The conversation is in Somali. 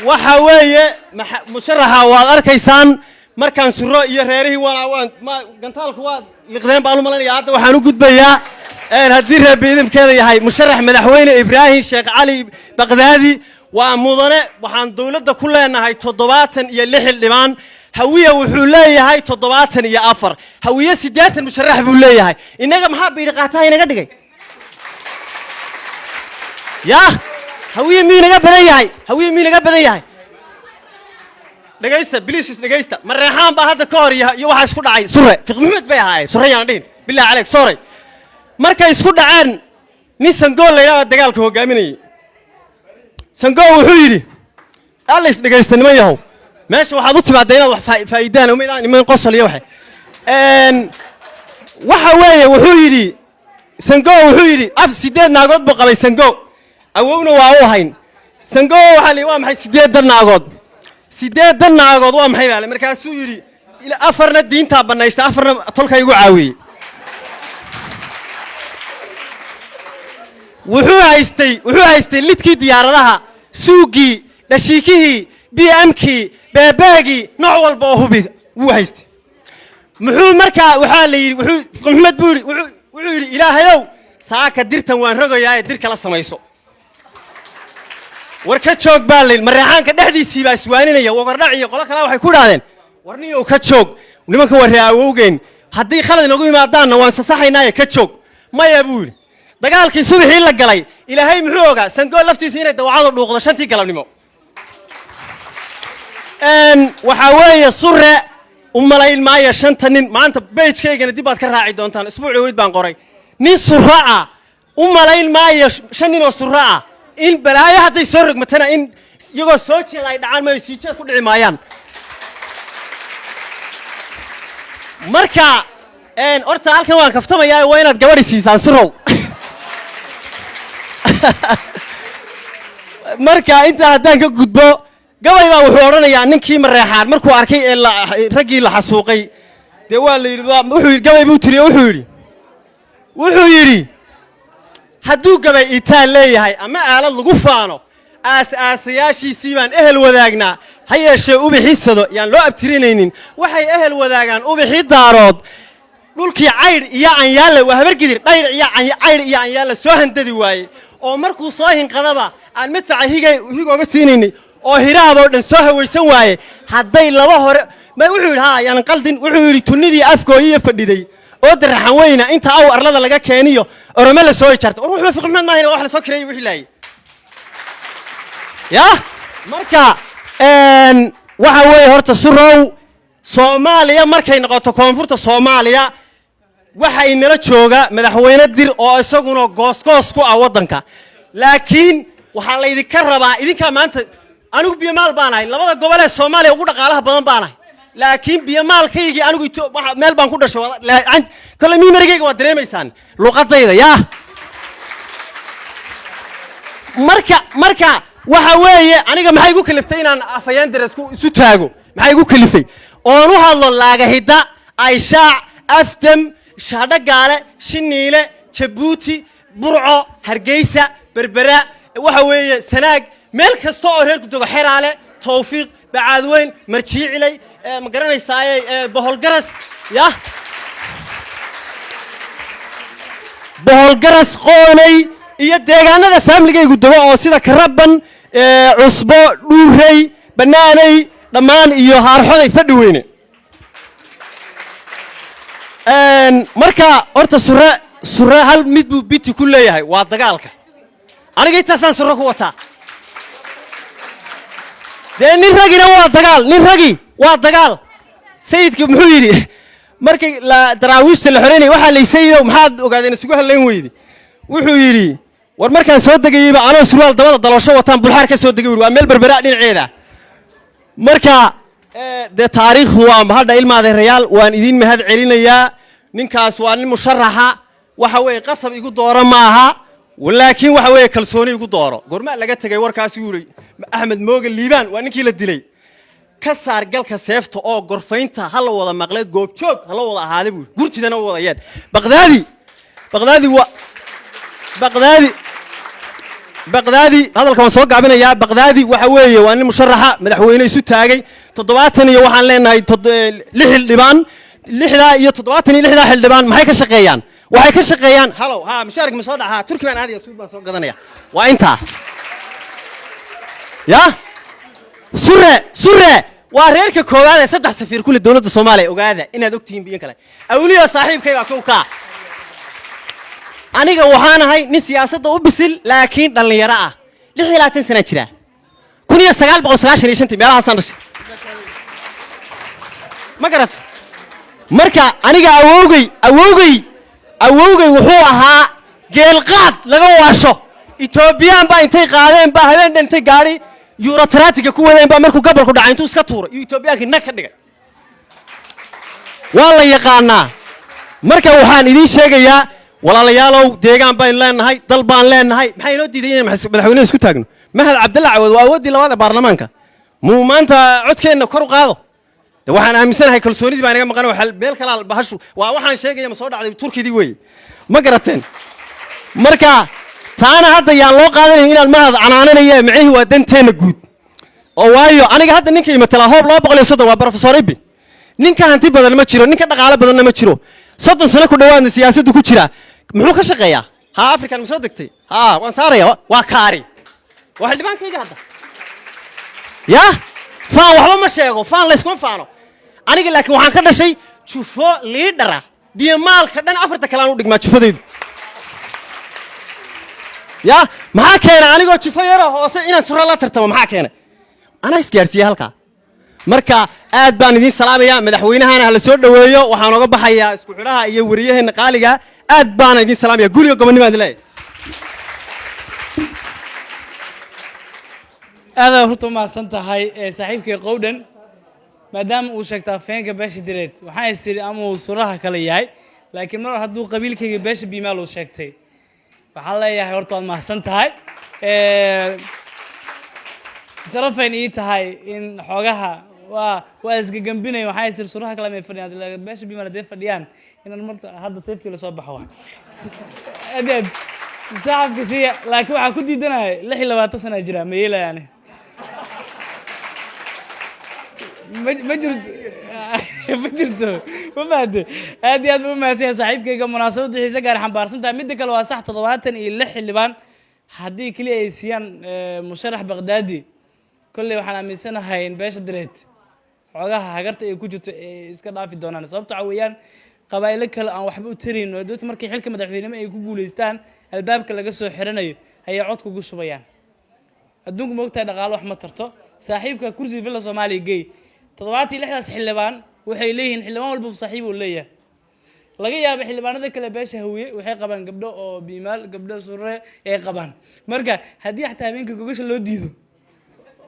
Waxa weeye musharaxa waad arkaysaan. Markaan suro iyo reerihii waan gantaalku waad liqdeen baan u malanaya. Hadda waxaan u gudbayaa, haddii reer biidimkeeda yahay, musharax madaxweyne Ibraahim Sheekh Cali Baqdaadi. Waa mudane. Waxaan dowladda ku leenahay 76 xildhibaan. Hawiya wuxuu leeyahay 74. Hawiye 80 musharax buu leeyahay. Innaga maxaa biidhi qaataha inaga dhigay? Yah, Hawiye miyuu inaga badan yahay? Hawiye miyuu inaga badan yahay? Dhegaysta, please, dhegaysta. Mareexaan baa hadda ka hor iyo waxaa isku dhacay Sure. Fiq Maxamed bay ahaayeen. Sure yaan dhihin, billahi caleyk, sorry. Markay isku dhaceen, nin Sangool la yidhahda dagaalka hogaaminayay. Sangool wuxuu yidhi, alla is dhegaysta, niman yahow, meesha waxaad u timaadda inaad wax faa'iidaan umaydaan niman qosol iyo waxe. Waxa weeye, wuxuu yidhi Sango, wuxuu yidhi af 8 naagood buu qabay Sango, awowna waa u ahayn. Sango waxaa la waa maxay 8-dan naagood? 8-dan naagood waa maxay baa? Markaasuu yidhi, afarna diintaa bannaysta, afarna tolka igu caawiyey. Wuxuu haystay lidkii diyaaradaha, suugii, dhashiikihii, BM-kii, beebeegii, nooc walba oo hubi wuu haystay. Muxuu markaa waxaa la yidhi, wuxuu Maxamed buu yidhi, wuxuu yidhi, "Ilaahayow, saaka dirtan waan rogayaa, dir kala samayso." War ka joog baa la yidhi. Mareexaanka dhexdiisii baa iswaaninaya. Wagardhac iyo qolo kale waxay ku idhahdeen, "War niyow, ka joog nimanka, waa ree awowgeen, haddii khalad inagu yimaadaanna waan sasaxaynaaye, ka joog." "Maya," buu yidhi. Dagaalkii subaxii la galay, Ilaahay muxuu ogaa Sangool laftiisa inay dawacadu dhuuqdo 5-tii galabnimo. Waxaa weeye, Sure u malayn maayo shanta nin. Maanta page-kaygana dib baad ka raaci doontaan, isbuuc dhaweyd baan qoray. Nin Sura ah u malayn maayo shan nin oo Sura ah in balaayo hadday soo rogmatana in iyagoo soo jeeda ay dhacaan maayo, sii jeed ku dhici maayaan. Marka horta halkan waan kaftamayaa, waa inaad gabadhi siisaan Surow. Marka intaa haddaan ka gudbo, gabay baa wuxuu odhanayaa, ninkii Mareexaan markuu arkay ee raggii la xasuuqay, dee waa la yidhi, wuxuu yidhi, gabay buu tiriye, wuxuu yidhi, hadduu gabay itaal leeyahay ama aalad lagu faano, aas-aasayaashiisii baan ehel wadaagnaa. Ha yeeshee ubixisado yaan loo abtirinaynin, waxay ehel wadaagaan ubixii Daarood. Dhulkii Caydh iyo Anyaalle, waa Habargidir, Dhaydh iyo Caydh iyo Anyaalle soo handadi waayey, oo markuu soo hinqadaba aan madfaca higay higooga siinaynay, oo hiraaboo dhan soo hawaysan waaye, hadday laba hore ma wuxuu yidhi, ha yaanan qaldin, wuxuu yidhi, tunnidii Afgooyiyo fadhiday oo daraxan weyna inta aw arlada laga keeniyo Orome la soo ijarta. War wuxuu Fiq Maxmed maahayn, wax la soo kireeyey wixii laayay ya. Marka waxa weeye, horta Surow, Soomaaliya markay noqoto koonfurta Soomaaliya, waxay nala jooga madaxweyne Dir oo isaguna goosgoos ku ah waddanka. Laakiin waxaa laydinka rabaa idinkaa maanta. Anigu Biyomaal baan ahay, labada gobol ee Soomaaliya ugu dhaqaalaha badan baan ahay, laakiin biyomaalkaygii anigu meel baan ku dhashay. Kolley miimarigayga waad dareemaysaan luqadayda yaa. Marka waxa weeye, aniga maxay igu kaliftay inaan afayeen dares isu taago? Maxay igu kalifay oon u hadlo Laagahidda, Ayshaac, Afdam, Shaadho, Shiniile, Jabuuti, Burco, Hargeysa, Berbera, waxa weeye Sanaag, meel kasta oo reerku dego, Xeraale, Tawfiiq, Bacaadweyn, Marjiicilay, ma garanaysaaye, Boholgaras, ya Boholgaras, Qoonay iyo deegaanada faamiligaygu dego oo sida Karaban, Cusbo, Dhuurey, Bannaaney dhammaan iyo Haarxoday, Fadhi Weyne. Marka horta Sure hal mid buu biti ku leeyahay, waa dagaalka. Aniga intaasaan Sure ku wataa. Dee nin ragina waa dagaal, nin ragi waa dagaal. Sayidka muxuu yidhi markii la daraawiishta la xoreynayay? Waxaa lay, "Sayidow, maxaad ogaadeen isugu hallayn weydi?" Wuxuu yidhi, "War markaan soo degayeyba anoo surwaal dabada daloosho wataan Bulxaar ka soo degay." Waa meel Berberaa dhinaceeda. Marka dee taariikhdu waa mahadha. Ilmaadeerayaal, waan idiin mahad celinayaa. Ninkaas waa nin musharaxa. Waxa weeye, qasab igu dooro maaha, laakiin waxa weeye kalsooni igu dooro. Goormaa laga tegay warkaasi? Yidhi Axmed Mooge Liibaan, waa ninkii la dilay. "Ka saar galka seefta oo gorfaynta ha la wada maqlay, goobjoog ha la wada ahaaday," buu gurtidana u wada yeen. Baqdaadi, Baqdaadi waa Baqdaadi. Baqdaadi, hadalka waan soo gaabinayaa. Baqdaadi waxa weeye waa nin musharaxa madaxweyne isu taagay. 70 iyo waxaan leenahay lix xildhibaan. Lixdaa iyo 76-daa xildhibaan maxay ka shaqeeyaan? Waxay ka shaqeeyaan halow ha mushaarik ma soo dhaca, Turki baan aadaya, suud baan soo gadanaya. Waa intaa. Ya Sure, Sure waa reerka koowaad ee saddex safiir kule dowladda Soomaaliya. Ogaada inaad ogtihiin biyo kale. Awliya saaxiibkay baa kow kaa. Aniga waxaan ahay nin siyaasadda u bisil, laakiin dhallinyaro ah. 26 sanaa jira, 1995-tii meelahaasaan dhashay, ma garat? Marka aniga awowgay wuxuu ahaa geelqaad laga waasho. Etoobiyaan baa intay qaadeen baa habeen dhan intay gaadhi yurotaraatika ku wadeen baa markuu gabalku dhacay intuu iska tuuray iyo Etoobiyaankii nag ka dhigay. Waa la yaqaanaa. Marka waxaan idiin sheegayaa, walaalayaalow, deegaan baynu leenahay, dal baan leenahay. Maxaa inoo diiday inaan madaxweynaha isku taagno? Mahad Cabdalla Cawad waa awooddii labaad ee baarlamaanka. Muu maanta codkeenna kor u qaado? De waxaan aaminsanahay kalsoonidii baa inaga maqan. Waxa meel kalaa bahashu waa waxaan sheegaya ma soo dhacday Turkidii weeye, ma garateen? Marka taana hadda yaan loo qaadanayn inaan Mahad canaananaya. Micnihii waa danteenna guud oo waayo aniga hadda ninka imatalaa Hoob 230 waa Professor Ibi. Ninka hanti badan ma jiro, ninka dhaqaale badanna ma jiro. 30 sano ku dhowaadna siyaasaddu ku jira. Muxuu ka shaqeeyaa? Ha, African ma soo degtay? Ha, waan saaraya. Waa kaari, waa xildhibaankayga hadda. Ya faan waxba ma sheego, faan layskuma faano. Aniga laakiin waxaan ka dhashay jufo liidhara biyo maalka dhan. Afarta kale aan u dhigmaa jufadaydu. Ya maxaa keenay anigoo jufo yaroo hoose inaan Suro la tartamo? Maxaa keenay? Anaa isgaarsiiye halkaa. Marka aad baan idiin salaamayaa. Madaxweynahana hala soo dhoweeyo. Waxaan oga baxayaa isku xidhaha iyo wariyaheenna qaaliga. Aad baana idiin salaamaya. Guriga gobonnimo aan leeyahay. Aad horta umahadsan tahay saaxiibkay Qowdhan. Maadaama uu sheegtaa feenka beesha Direed, waxaan is idhi ama uu Suraha kale yahay, laakiin mar hadduu qabiilkayga beesha Biimaal uu sheegtay, waxaan leeyahay horta waad mahadsan tahay. Sharafayn ii tahay in xoogaha waa isgagambinay. Waxaan is idhi Suraha kale may fadhiyaan, beesha Biimaal hadday fadhiyaan inaan marta hadda safety lasoo baxo. Wax aad aad saaxabka siiya, laakiin waxaa ku diidanaya 26 sana jira, ma yeelayaani? Ma jirto, ma jirto, ma fahante? Aad iyo aad buu umahadsan yahay saaxiibkayga. Munaasabadda xiise gaar xambaarsan tahay. Midda kale waa sax, 76 xildhibaan haddii keliya ay siiyaan musharax Baqdaadi, kolley waxaan aaminsanahay in beesha Direed xoogaha hagarta ay ku jirto ay iska dhaafi doonaan. Sababto waxa weeyaan qabaa'ilo kale aan waxba u tarayno doonta markay xilka madaxweynimo ay ku guulaystaan albaabka laga soo xiranayo ayay codka ugu shubayaan. Adduunku ma ogtahay, dhaqaalo wax ma tarto. Saaxiibka kursiga Villa Soomaaliya gey. 76-daas xildhibaan waxay leeyihiin, xildhibaan walba saaxiib uu leeyahay. Laga yaabo xildhibaanada kale beesha Hawiye waxay qabaan gabdho oo Biimaal, gabdho Surre ay qabaan. Marka haddii xataa habeenka gogasha loo diido